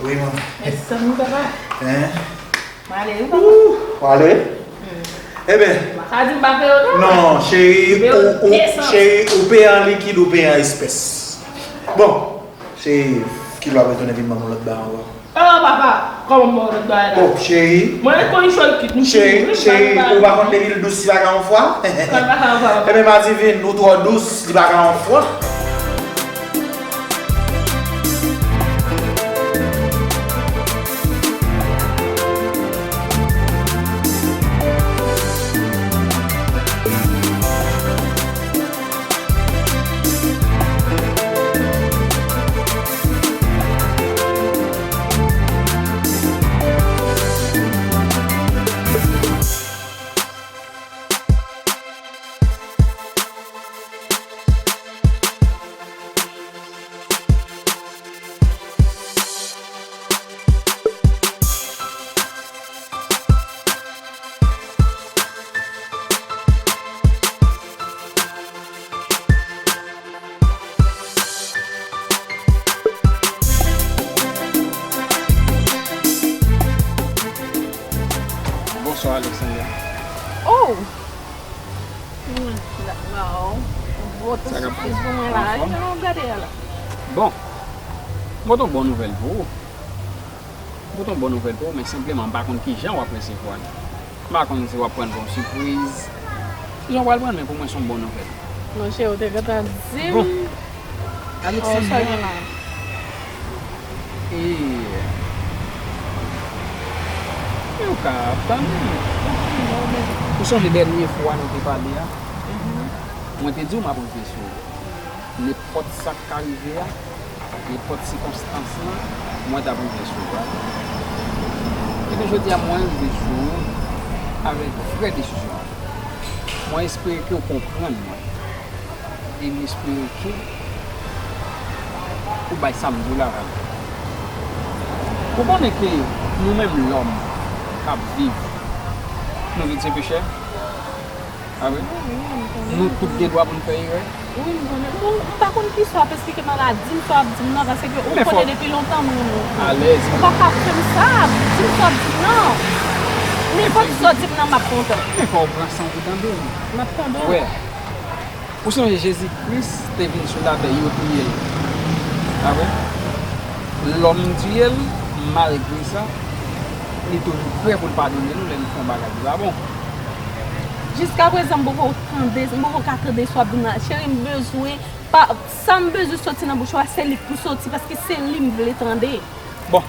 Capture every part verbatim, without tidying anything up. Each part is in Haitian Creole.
Wi, manmi. Mèsi, zanmi, papa. Hein? M ale, wi, papa. Ou ale? Hmm. Eben. M pa ka di m pa peye yo, non. Non, cheri, ou, ou, cheri, ou peye an likid, ou peye an espès. Bon, cheri, kilè w ap retounen vin ban m yon lòt bagay ankò? Oh, papa, kòman m ba w lòt bagay la? Oh, cheri. Mwen ret konn yon sèl kit, m fini, wi, m pa gen bagay. Cheri, ou pa konn depi l dous, li pa ka yon fwa? Kòl pa ka yon fwa, papa. Eben, Madivin, ou twò dous, li pa ka yon fwa. Bonswa, Alexandra. Oh! Mwen, la, la, oh. Sa k ap fèt? Anfòm? Jan w gade a la. Bon, m pote yon bon nouvèl pou ou. M pote yon bon nouvèl pou ou, men senpleman, m pa konn kijan w ap resevwa l. M pa konn si w ap pran l pou yon sipriz. Kijan w pral pran l, men pou mwen, se yon bon nouvèl. Monchè, ou te gentan di m. Bon. Alexandra. Oh, sa gen la. E, e ou ka ap tande m. Ou sonje dènye fwa nou te pale a? Mhm. Mwen te di w m ap rive sou ou. Nenpòt sa k ka rive a, nenpòt sikonstans lan, mwen t ap rive sou ou. Ebyen, jodi a, mwen rive sou ou avèk vrè desizyon an. Mwen espere ke w konprann mwen. E m espere ke ou bay sa m di w la valè. Ou konnen ke nou menm lòm k ap viv, nou vin se pechè. A wi? Wi, wi, m konnen. Nou tout gen dwa pou n fè erè. Wi, m konnen. Bon, m pa konn kisa w ap esplike maladi m, sa w ap di m nan, paske ou konnen depi lontan m renmen w. Alèz. Ou pa ka fè m sa, di m sa w ap di m nan. Nenpòt sa w di m nan, m ap kontan. Men fò w pran san w pou tande m. M ap tande w. Wè. Ou sonje Jezi Kris te vin sou latè, yo touye l. A wi? Lòm touye l, malgre sa, li toujou prè pou l padone nou lè nou fè yon bagay ki pa bon. Jiskaprezan, m poko tande, m poko ka tande sa w ap di m nan. Cheri, m bezwen, pa, sa m bezwen soti nan bouch ou a, se li k pou soti, paske se li m vle tande. Bon,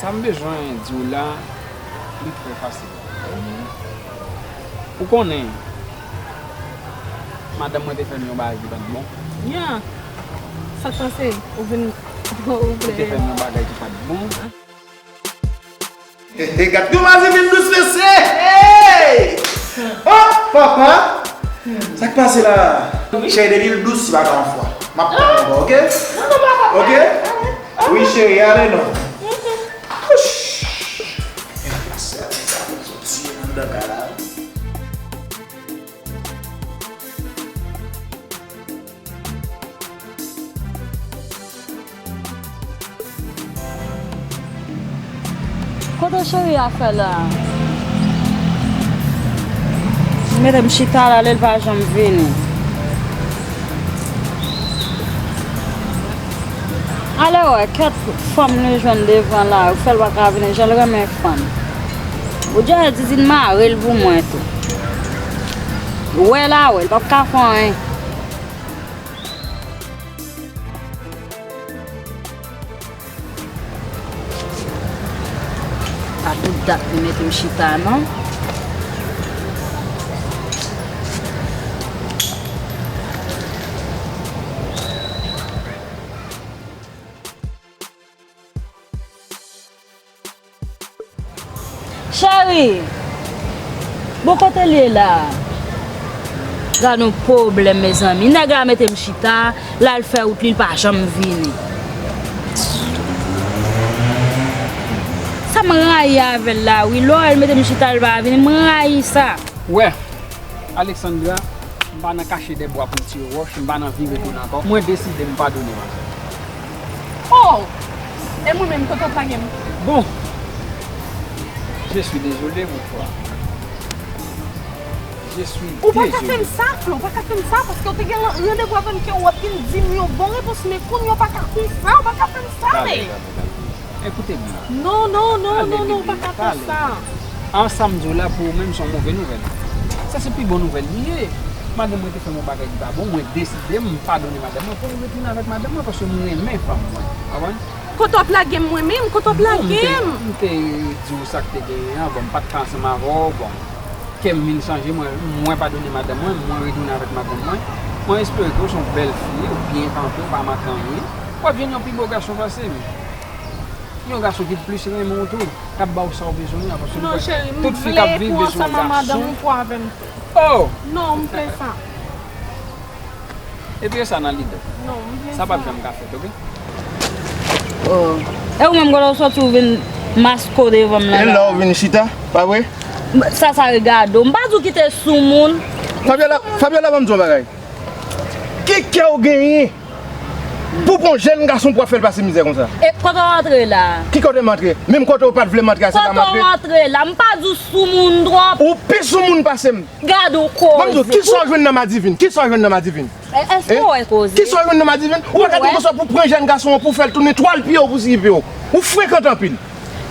sa m bezwen di w la, li trè fasil. Ou konnen, madanm mwen te fè m yon bagay ki pa t bon. Ya, sa k pase? Ou vin, ou vle. Li te fè m yon bagay ki pa t bon. He, he, gad yon mazi vin dous, mesye! Hey! Oh, papa! Sa k pase la? Cheri, depi l dous, li pa ka yon fwa. M ap tann ankò, oke? Non, non, papa. Oke? Wi, cheri, ale non. Wouch! Sèl sa pou soti anndan kay la. Kote cheri a fè la? Mete m chita la, li pa janm vini. Ale wè, kèt fanm li jwenn devan la, ou fè l pa ka vini, jan l renmen fanm. Ou djè di, di n mare l pou mwen tou. Wè la, wè, li p ap ka fè anyen. Pa tout dat li mete m chita, non. Cheri! Bon, kote l ye la? Gad yon pwoblèm, mezanmi. Nèg la mete m chita, l al fè wout li, l pa janm vini. Sa m rayi avè l la, wi. Lè w wè l mete m chita, l pa vini, m rayi sa. Wè, Alexandra, m pa nan kache dèbwa pou m tire wòch, m pa nan vire toune ankò. Mwen deside m padone w. Oh! E mwen menm, kote w plage m? Bon, je suis désolé pour toi. Je suis désolé. Ou pa ka fè m sa, Flo, ou pa ka fè m sa, paske w te gen randevou avè m ke w ap vin di m yon bon repons, men kounye a w pa ka konsa, ou pa ka fè m sa, men. Tande, tande, tande. Ekoute byen. Non, non, non, non, non, ou pa ka fè sa. An sa m di w la, pou ou menm, se yon move nouvèl. Sa se pi bon nouvèl li ye. Madanm mwen te fè m yon bagay ki pa bon, mwen deside m padone madanm mwen pou m retounen avèk madanm mwen, paske m renmen fanm mwen. Konprann? Kote w ap lage m mwen menm? Kote w ap lage m? Bon, m te, m te di w sa k te genyen an, bon, m pa t ka ansanm avè w, bon, kè m vin chanje, mwen, mwen padone madanm mwen, mwen retounen avèk madanm mwen. Mwen espere ke w se yon bèl fi, ou byen kanpe, ou pa manke anyen. W ap jwenn yon pi bo gason pase m. Yon gason ki plis renmen w tou, k ap ba w sa w bezwen an, paske nou kwè tout fi k ap viv bezwen yon gason. Non, cheri, m vle pou w ansanm ak madanm ou pou avè m tou. Oh! Non, m vle sa. Epi sa nan lide w. Non, m vle sa. Sa p ap janm ka fèt, oke? Oh. E ou menm, kote w sòti, ou vin masko devan m la? E la w vin chita, pa vre? Sa, sa regade w. M pa di w kite soumoun. Fabiola, Fabiola, ban m di w yon bagay. Ki kè w genyen pou pran yon jèn gason pou w ap fè l pase mizè konsa? E kote w antre la? Ki kote m antre? Menm kote w pa t vle m antre a, se la m antre. Kote w antre la? M pa di w soumoun twòp. Ou pi soumoun pase m. Gade w koze. Ban m di w, kisa w jwenn nan Madivin? Kisa w jwenn nan Madivin? E, èske w wè koze? Kisa w jwenn nan Madivin? Ou pa ka di konsa pou pran jèn gason an pou fè l tounen twal pye w pou siye pye w. Ou frekant anpil.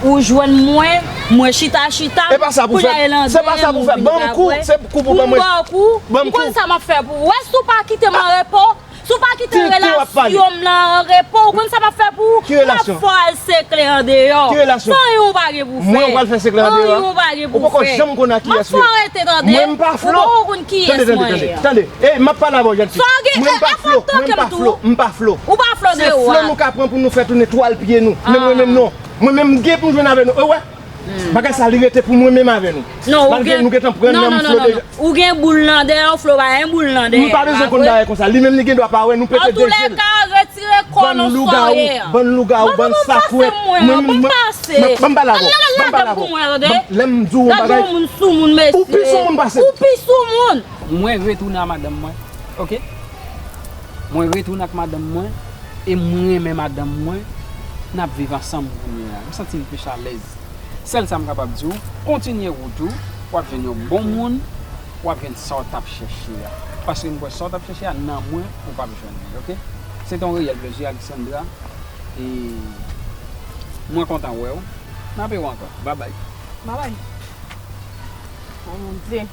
Ou jwenn mwen, mwen chita, chita. E pa sa pou fè. Se pa sa pou fè. Ban m kou, se kou pou ban mwen. Pou m ba w kou. Ou konn sa m ap fè pou ou. Wè si w pa kite m an repo, si w pa kite relasyon m nan an repo, ou konn sa m ap fè pou ou? M ap fè w al sekle andeyò. Ki relasyon? San anyen ou pa gen pou fè. Mwen, ou pral fè sekle andeyò a? Anyen ou pa gen pou fè. Ou poko janm konn a kiyès ou ye. M ap fè w rete tande. Mwen, m pa Flo. Ou poko konn kiyès mwen ye. Tande, tande, tande. E, m ap pale avè w, jèn fi. Sa w gen, mwen, m pa Flo, mwen, m pa Flo, m pa Flo. Ou pa Flo deyò a. Se Flo nou ka pran pou nou fè tounen twal pye nou. Men mwen menm non. Mwen menm m gen pou m jwenn avè nou. Ou wè? Bagay sa li rete pou mwen menm avè nou. Non, ou gen, nou gentan pran nan m Flo deja. Ou gen boul nan dèyè w, Flo pa gen boul nan dèyè. M pa bezwen konn bagay konsa. Li menm li gen dwa pa wè nou pete de je l. Antoulèka, retire kò nan soirée a. Bann lougawou, bann lougawou, bann sakwè. Mwen, mwen, mwen, ban m pale avè w, ban m pale avè w. Lè m di w yon bagay. Gade yon moun soumoun, mesye. Ou pi soumoun pase m. Ou pi soumoun. Mwen retounen a madanm mwen, oke? Mwen retounen ak madanm mwen, e mwen renmen madanm mwen, n ap viv ansanm kounye a. M santi m plis alèz. Sèl sa m kapab di w, kontinye wout ou, w ap jwenn yon bon moun, w ap jwenn sa w t ap chèche a. Paske m kwè sa w t ap chèche a nan mwen, ou p ap jwenn li, oke? Se te yon reyèl plezi, Alexandra, e mwen kontan wè w. N ap wè w ankò. Babay. Babay. Oh, mon Dieu.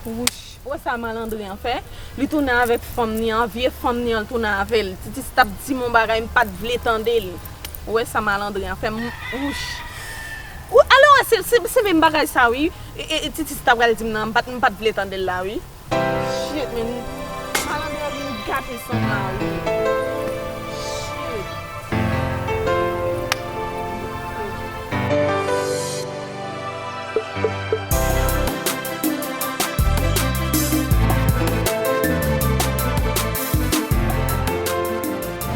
Wouch. Ou wè sa malandren an fè? Li tounen avèk fanm ni an, vye fanm ni an, l tounen avè l. Titis t ap di m yon bagay, m pa t vle tande l. Ou wè sa malandren an fè? M, wouch. Ou, alò, se, se, se menm bagay sa, wi. E, e, e Titis t ap pral di m nan, m pa t, m pa t vle tande l la, wi. Shit, men. Malandren an vin gate san m la, wi. Shit.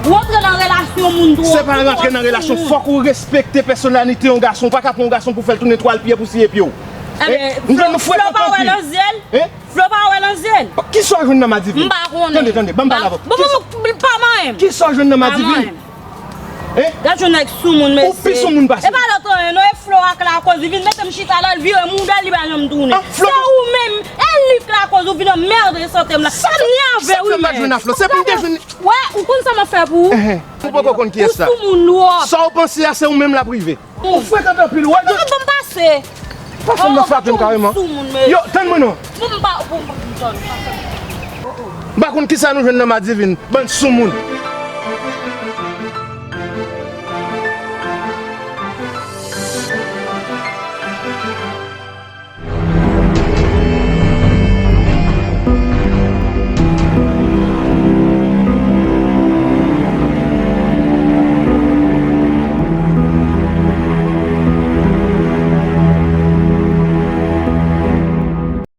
Ou antre nan relasyon moun twòp. Se pa rantre nan relasyon, fòk ou respekte pèsonalite yon gason. Ou pa ka pran yon gason pou fè l tounen twal pye pou siye pye w. Enben, Flo, Flo pa wè nan zye l? Flo pa wè nan zye l? Kisa w jwenn nan Madivin? M pa konnen. Tande, tande, ban m pale avè w. Bon, bon, bon, pa manyen m. Kisa w jwenn nan Madivin? Gad yon nèg soumoun, mesye. Ou pi soumoun pase m. E pa lòt anyen non, e Flo a k lakoz. Li vin mete m chita la, l vire mouda l, li pa janm tounen. Se ou menm, e li k lakoz ou vin anmède sante m la. Sa m ni avè w, wi, men. Wè, ou konn sa m ap fè pou ou? Ou poko konn kiyès la. Ou soumoun twòp. Sa w panse a, se ou menm l ap rive. Ou frekant anpil, ou wè. Ban m pase. Pafè m nan frape m kareman. Yo, tann mwen non. M pa, m pa, m pa, m pa, m pa. M pa konn kisa nou jwenn nan Madivin, bann soumoun.